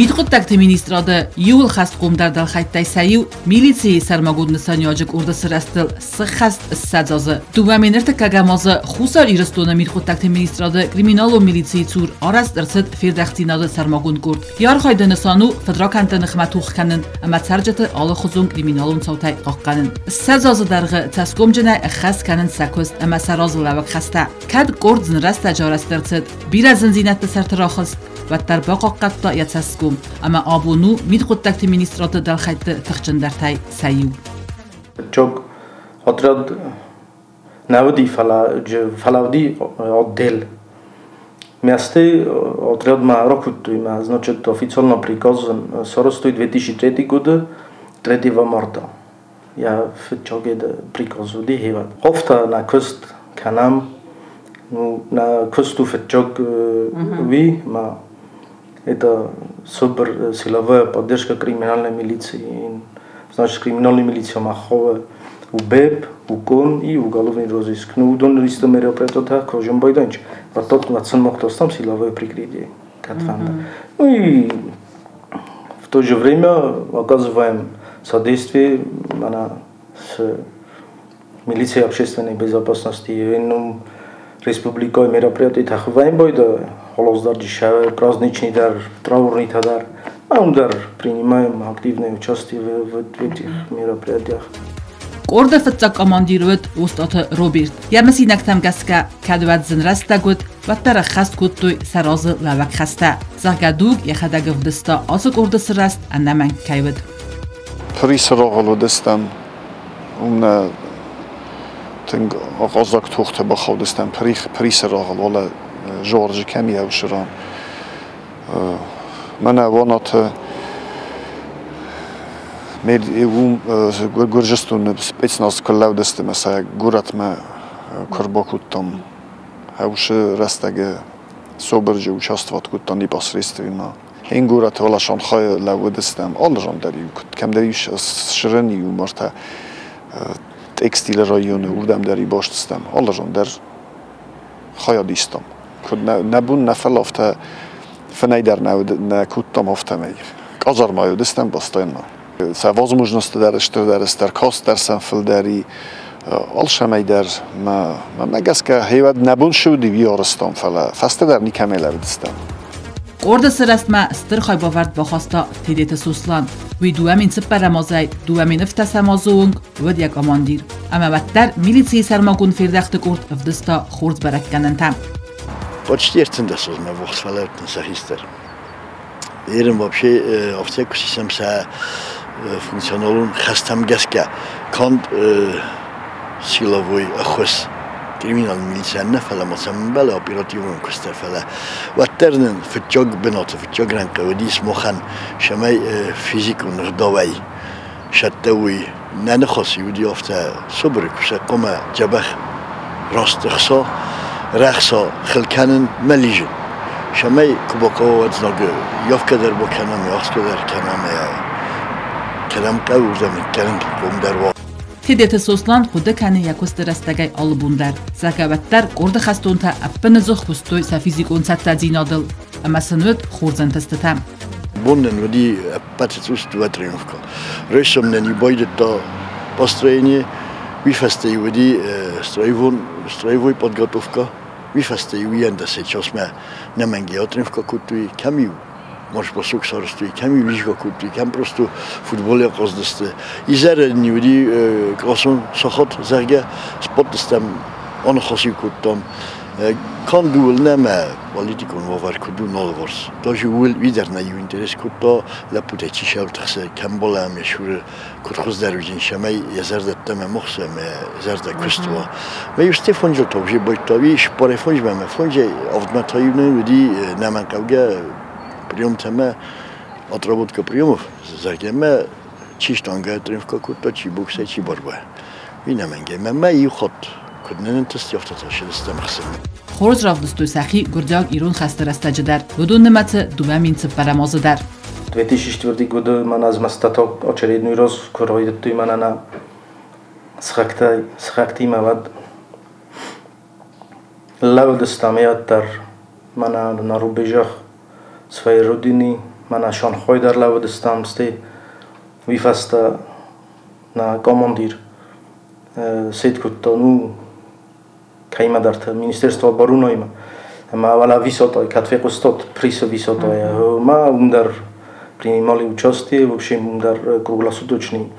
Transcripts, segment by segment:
Мидхъуыддӕгты министрады иууыл хӕстхъомдӕр дӕлхӕйттӕй сӕ иу, милицийы сӕрмагонд нысаниуӕджы къорды сырӕзтыл сыххӕст 20 азы. 2003 азы Хуссар Ирыстоны мидхъуыддӕгты министрады криминалон милицийы цур арӕзт ӕрцыд фердӕхтдзинады сӕрмагонд къорд. Йӕ архайды нысан у фыдракӕндты ныхмӕ тох кӕнын ӕмӕ цӕрджыты алыхуызон криминалон цаутӕй хъахъхъӕнын. 20 азы дӕргъы цӕсгомджынӕй ӕххӕст кӕнынц сӕ куыст ӕмӕ сӕ разылӕууӕг хӕстӕ. Кӕд къорд зын рӕстӕджы арӕзт ӕрцыд, бирӕ зындзинӕдты сӕрты рахызт, уӕддӕр бахъахъхъӕдта йӕ цӕсгом ӕмӕ абон у мидхъуыддӕгты министрады дӕлхӕйтты тыхджындӕртӕй сӕ иу. Фыццаг отряд нӕ уыди, фӕлӕ фӕлӕ уыди отдел. Мясты отрядмӕ ракуыдтой мӕ, значит, официально приказ сарӕзтой 2003 годы 3 марта. Я фыццаг приказ уыди хевӕд. Афтӕ нӕ куыст кӕнӕм, ну, нӕ куыст у фыццаг уый, ма это супер силовая поддержка криминальной милиции. Значит, криминальная милиция махова УБЭП, УКОН и уголовный розыск. Ну, уыдон исты мероприятиятӕ кожен байдайынч. Вот тот мохтостам силовое прикрытие. Ну и в то же время оказываем содействие она, с милицией общественной безопасности. Ну, республикой мероприятий тахваем бойда, холоздар дешеве, праздничный дар, траурный тадар. А он дар принимаем активное участие в этих мероприятиях. Къорды фыццаг командир уыд Остъаты Роберт. Йӕ мысинӕгтӕм гӕсгӕ, кӕд уӕд зын рӕстӕг уыд, уӕддӕр ӕххӕст кодтой сӕ разы лӕууӕг хӕстӕ. Зӕгъгӕ, дуг йӕхӕдӕг ӕвдыста, ацы къорды сырӕзт ӕнӕмӕнг кӕй уыд. Присы рагъыл уыдыстӕм, уым нӕ тынг ахъаззаг тохты бахаудыстӕм Присы рагъыл, уӕлӕ Жоржы кӕм и уыцы ран. Мӕнӕ Уанаты уым Гуырдзыстоны спецназ куы лӕудысты ӕмӕ сӕ горӕтмӕ куы ӕрбакодтам, уыцы рӕстӕджы Собырджы участвовать кодта непосредственно. Ин горӕты уӕлӕ Шанхайы лӕууыдыстӕм, алы ран дӕр-иу кӕмдӕр-иу сырын-иу мартӕ текстилы районы, уырдӕм дӕр-иу бастыстӕм, алы ран дӕр хайад истам. Куыд нӕ бон нӕ фӕлӕ афтӕ фынӕй дӕр нӕ кодтам, афтӕмӕй. Къазармайы уыдыстӕм постоянно. Сӕ возможности дӕр стырдӕр стыр, каст дӕр сӕм фылдӕр и, алцӕмӕй дӕр мӕ гӕсгӕ хевӕд нӕ бон цы уыди, уый арӕзтам, фӕлӕ фӕстӕдӕр никӕмӕй лӕууыдыстӕм. Къорды сырӕзтмӕ стыр хайбавӕрд бахаста Тедеты Сослан. Уый 2004 азӕй 2017 азы онг уыд йӕ командир. Ӕмӕ уӕддӕр милицийы сӕрмагонд фердӕхты къорд ӕвдыста хорз бӕрӕггӕнӕнтӕ. Почти 13 азмӕ ввахс фӕлӕудтӕн сӕ хистӕр. Ерын вообще афтӕ куы сисӕм сӕ функционалон хӕстӕм гӕсгӕ, канд силовой ӕххуыс криминалон милицийӕн нӕ, фӕлӕ ма сӕм ӕмбӕлы оперативон куыст дӕр, фӕлӕ уӕддӕр нын фыццаг бынаты, фыццаг рӕнхъы уыдис махӕн, цӕмӕй физикон ӕгъдауӕй сӕттӕ уый нӕ ныхасы уыди афтӕ цыбыр кусӕг хъуамӕ дзӕбӕх раст ӕхца, рӕхца хыл кӕнын мӕ лизын. Цӕмӕй куы бахъӕуа, уӕд знагы явкӕ дӕр бакӕнӕм, ӕхсгӕ дӕр кӕнӕм, кӕдӕм хъӕуы, уырдӕм ныккӕнын хъом дӕр уа. Тедеты Сослан хъуыды кӕны йӕ куысты рӕстӕгӕй алы бон дӕр. Зӕгъгӕ, уӕддӕр къорды хӕстонтӕ ӕппынӕдзух куыстой сӕ физикон цӕттӕдзинадыл ӕмӕ сын уыд хорз ӕнтыстытӕ. Бон нын уыди ӕппӕты цъус дыууӕ тренировкӕ. Райсом нын байдыдта построение, уый фӕстӕ уыди строевон, строевой подготовка, уый фӕстӕ уыйӕндӕсӕй часмӕ нӕмӕнгӕй тренировкӕ кодтой, кӕм-иу марш-бросок сарӕзтой, кӕм-иу лижгӕ кодтой, кӕм просто футболӕй хъазыдысты. Изӕры нын уыди къласон сахат, зӕгъгӕ, сбадтыстӕм, аныхас-иу кодтам. Канд ууыл нӕ мӕ политикон уавӕр куыд у налыварс. Даже ууыл уый дӕр нӕ иу интерес кодта, лӕппутӕ чи сӕвтыхсы, кӕм балӕм йӕ суры, куыд хуыздӕр уыдзӕн, цӕмӕй йӕ зӕрдӕ ӕддӕмӕ мухсы ӕмӕ зӕрдӕ куыст уа. Мӕ иу Стефанджы та уже байдта, уый сыппарӕй фонджмӕ ӕмӕ фонджӕй авдмӕ та иу нын уыди нӕмӕнхъӕугӕ приемтӕ ӕмӕ отработка приемов, зӕгъгӕ, ӕмӕ чи штангӕ тренировка кодта, чи боксӕй, чи борьба. Уый нӕмӕнгӕй. Мӕнмӕ иу хатт куыд нын ӕнтысти, афтӕ та сыдыстӕм ӕхсӕнмӕ. Хорз равдыстой сӕхи гуырдзиаг-ирон хӕсты рӕстӕджы дӕр. Уыдон нымӕцы 2004 азы дӕр. 2004 годы мӕнӕ змӕстытӕ очередной раз куы райдыдтой мӕнӕ нӕ сыхӕгтӕй, сыхӕгтимӕ, уӕд лӕууыдыстӕм дӕр мӕнӕ на рубежах своей родины. Мӕнӕ Шанхай дӕр лӕууыдыстӕм, стӕй уый фӕстӕ нӕ командир сед кодта, ну, кӕимӕдӕрты Министерство обороны-имӕ. Ӕмӕ уӕлӕ высотой, кӕд фехъуыстат Присы высотой, ма уым дӕр принимали участие, в общем, уым дӕр круглосуточный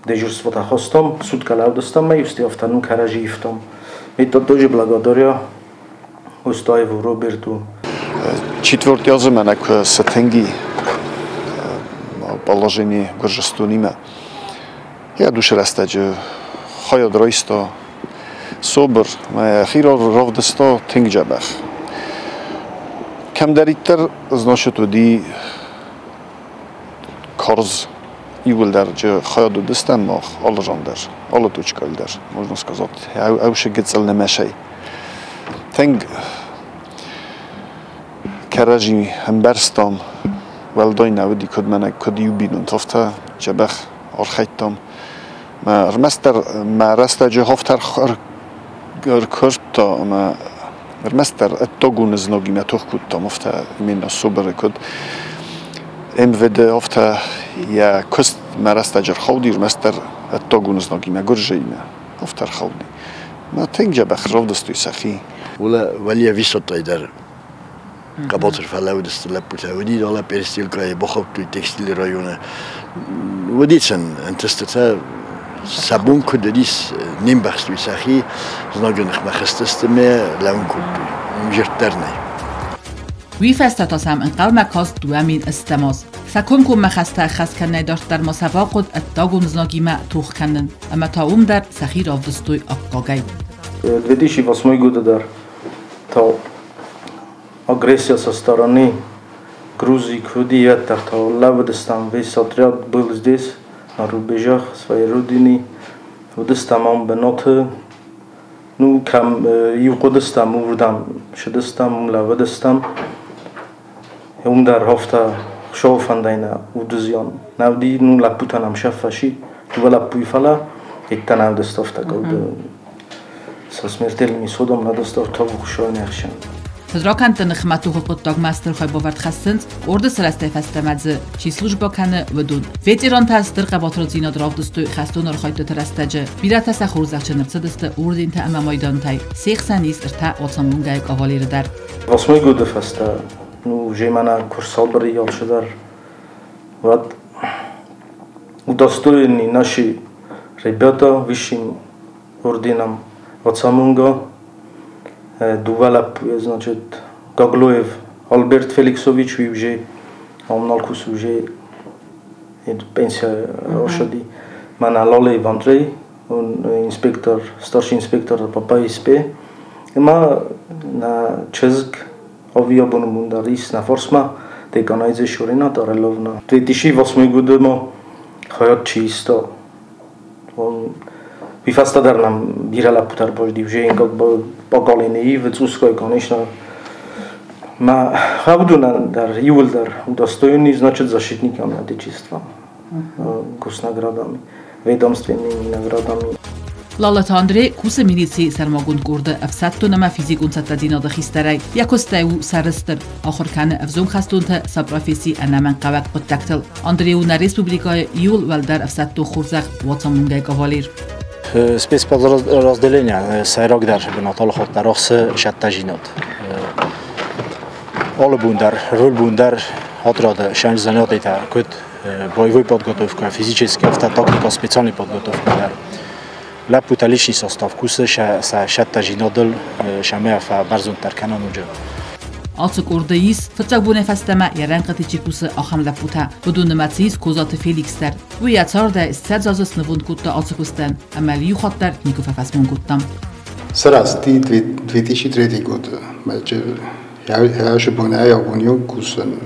дежурство хостам, сутка лӕудыстам, ма иу афтӕ ну кӕрӕдзи ивтам. Это тоже благодаря Устаеву Роберту. Четвертый азы мӕнӕ куы сытынг положение Гуырдзыстонимӕ. Йӕ душы рӕстӕджы хайад райста СОБР, мӕ йӕхи равдыста тынг дзӕбӕх. Кӕмдӕриддӕр, значит, уыди карз иууылдӕр хайад уыдыстӕм мах алы ран дӕр, алы точкӕйыл дӕр, можно сказать, ӕвсы гыццыл нымӕсӕй. Тынг кӕрӕдзи ӕмбӕрстам, уӕлдай нӕ уыди, куыд мӕнӕ куыд иу бинонт, афтӕ дзӕбӕх архайдтам. Ӕрмӕстдӕр мӕ рӕстӕджы афтӕ ӕркуырдта ӕмӕ ӕрмӕстдӕр ӕддагон знагимӕ тох кодтам, афтӕ именно СОБР-ы куыд МВД, афтӕ йӕ куыст мӕ рӕстӕджы ӕрхауди ӕрмӕстдӕр ӕддагон знагимӕ, гуырдзыимӕ, афтӕ ӕрхауди. Мӕ тынг дзӕбӕх равдыстой сӕхи. Уӕле высотой дӕр хъӕбатыр фӕлӕууыдысты лӕппутӕ. Уыди далӕ Перестелкӕйы бахаудтой текстилы районы. Уыди сын ӕнтыстытӕ, сӕ бон куыд уыдис, не мбӕхстой сӕхи, знагы ныхмӕ хызтысты мӕ лӕууын кодтой. Уым зӕрд дӕр нӕй. Уый фӕстӕ та сӕм ӕнхъӕлмӕ каст 2008 аз. Сӕ комкоммӕ хӕстӕ ӕххӕст кӕнынӕй дарддӕр ма сӕ бахъуыд ӕддагон знагимӕ тох кӕнын, ӕмӕ та уым дӕр сӕхи равдыстой аккагӕй. 2008 годы дӕр та агрессия со стороны Грузии куыди, уӕддӕр та лӕууыдыстӕм, весь отряд был здесь, на рубежах своей родины. Уыдыстӕм ам бынаты, ну, кӕм иу хъуыдыстӕм, уырдӕм цыдыстӕм, уым лӕууыдыстӕм. Уым дӕр афтӕ Хуыцауы фӕндӕй нӕ уды зиан нӕ уыди, ну, лӕппутӕн ӕм сӕ фӕси, дыууӕ лӕппуйы фӕлӕ, йедтӕ нӕ уыдысты афтӕ кӕуды. Со смертельными исходом надо табу Хуыцауы не хсӕн. Фыдракӕндты ныхмӕ тохы хъуыддагмӕ стыр хайбавӕрд хӕссынц къорды сырӕзтӕй фӕстӕмӕ дзы чи службӕ кӕны, уыдон. Ветерантӕ стыр хъӕбатырдзинад равдыстой хӕстон архайдтыты рӕстӕджы. Бирӕтӕ сӕ хорзӕхджын ӕрцыдысты ордентӕ ӕмӕ майдантӕй. Се хсӕн ис ӕртӕ Уацамонгӕйы кавалеры дӕр. Восьмой годы фӕстӕ, ну, уже мӕнӕ куы рсабыр и алцыдӕр, уӕд удостоены наши ребята высшим орденом Уацамонга. Дыууӕ лӕппуйы, значит, Гаглоев Альберт Феликсович, уый уже ам нал кусы, уже пенсия ошади. Мӕнӕ Лалеев Андрей, он инспектор, старший инспектор по ПСП. Ӕмӕ нӕ чызг авиабоны дӕр ис нӕ фарсмӕ, Деканаидзе Шурина Тареловна. 2008 годы ма хайад чи иста, он уый фӕстӕ дӕр нӕм бирӕ лӕппутӕ ӕрбазыди, уже как бы поколение ивы, цъусгай, конечно. Ма уыдонӕн дӕр иууылдӕр удостоены, значит, защитниками Отечества, госнаградами, ведомственными наградами. Лалаты Андрей кусы милицийы сӕрмагонд къорды ӕфсӕддон ӕмӕ физикон цӕттӕдзинады хистӕрӕй. Йӕ куыстӕй у сӕрыстыр. Ахуыр кӕны ӕвзонг хӕстонты сӕ професси ӕнӕмӕнгхъӕуӕг хъуыддӕгтыл. Андрей у нӕ республикӕйы иууыл уӕлдӕр ӕфсӕддон хорзӕх Уацамонгӕйы кавалер. Спецподразделение сӕйрагдӕр бынат алы хатт дӕр ахсы сӕттӕзинад. Алы бон дӕр, ролбон дӕр отряды сӕн занятийтӕ куыд боевой подготовка, физический, афтӕ тактика, специальный подготовка дӕр. Лӕппутӕ личный состав кусы сӕ сӕттӕзинадыл, сӕмӕ фӕбӕрзонддӕр кӕна ноджы. Ацы къорды ис фыццаг бонӕй фӕстӕмӕ йӕ рӕнхъыты чи кусы, ахӕм лӕппутӕ. Уыдон нымӕцы ис Козаты Феликс дӕр. Уый йӕ цардӕй 20 азы снывонд кодта ацы куыстӕн ӕмӕ иу хатт дӕр никуы фӕфӕсмон кодта. Сырӕзти 2003 годы. Хӕсы бонӕй абон кусын.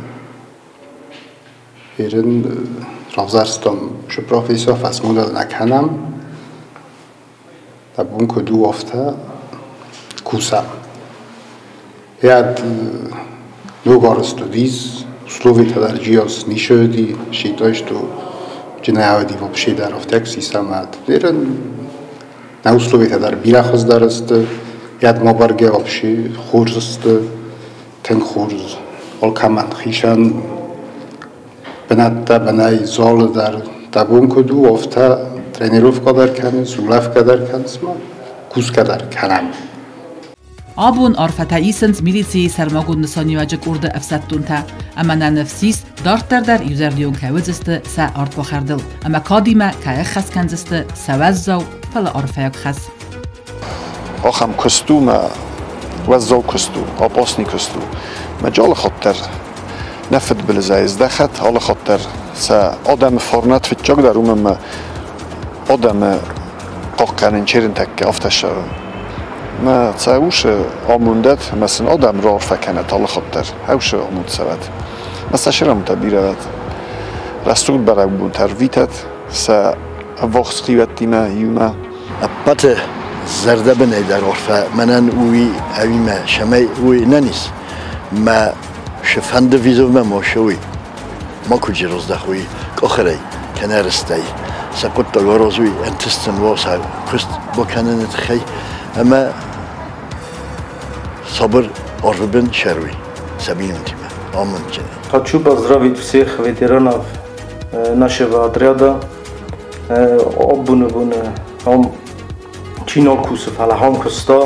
Ерын равзӕрстам уыцы профессия, фӕсмон ыл нӕ кӕнӕм. Абон куыд у, афтӕ кусӕм. Йӕ ног арӕзт уыдис, условийтӕ дӕр джиос ницы уыди, считай, что джынӕ вообще дӕр афтӕ сисӕм. Ерын нӕ условийтӕ дӕр бирӕ хуыздӕр сты, йӕ ма бӕргӕ вообще хорз сты, тынг хорз. Алкӕмӕн хицӕн Бынӕттӕ бынӕй залы дӕр дӕ бон куыд у, афтӕ тренировкӕ дӕр кӕнынц, улӕфгӕ дӕр кӕнынц, ма кусгӕ дӕр кӕнӕм. Абон арфӕтӕ исынц милицийы сӕрмагонд нысаниуӕджы къорды ӕфсӕддонтӕ, ӕмӕ нӕ ныфс ис, дарддӕр дӕр иузӕрдион кӕй уыдзысты сӕ ардбахӕрдыл ӕмӕ кадимӕ кӕй ӕххӕст кӕндзысты сӕ уӕззау, фӕлӕ арфӕйаг хӕс. Ахӕм куыст у мӕ уӕззау куыст у, опасный куыст у. Мӕ алы хатт дӕр нӕ фыдбылызӕй здӕхӕт, алы хатт дӕр сӕ адӕмы фарнӕт фыццагдӕр, уымӕн ӕмӕ адӕмы хъахъхъӕнын черынтӕккӕ афтӕ ссӕуы. Мӕ цӕ усы амондӕт ӕмӕ сын адӕм раарфӕ кӕнӕт алы хатт дӕр. Ӕусы амонд цӕуӕт. Мӕ сӕ сӕрӕмтӕ бирӕ уӕд. Рӕсугъд бӕрӕгбонтӕ ӕрвитӕт сӕ ӕввахс хиуӕттимӕ иумӕ. Ӕппӕты зӕрдӕбынӕй дӕр арфӕ мӕнӕн уый ӕви мӕ цӕмӕй уый нӕнис. Мӕ фӕнды визовмӕ ма уый. Макуы раздӕхуй къохӕрӕй кенӕ рыстӕй. Сӕ хъуыддаг аразуй ӕнтыстджын уа сӕ куыст бакӕныны тыххӕй ӕмӕ сабыр арвы бын цӕруй сӕ бинонтимӕ амондджынӕй. Хочу поздравить всех ветеранов нашего отряда. Абоны боны ам чи нал кусы, фӕлӕ ам куыста.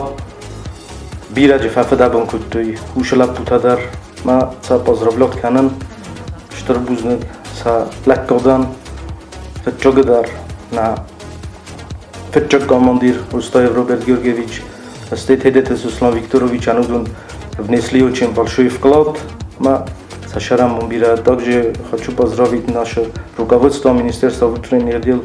Бирӕджы фӕфыдӕбон кодтой уыцы лӕппутӕ дӕр. Мӕ сӕ поздравлять кӕнын. Стыр бузныг сӕ лӕггадӕн. Фыццагы дӕр нӕ фыццаг командир Устаев Роберт Георгиевич, стӕй Тедеты Суслан Викторович уыдон внесли очень большой вклад. Мӕ сӕ сӕрӕн бирӕ. Также хочу поздравить наше руководство Министерства внутренних дел.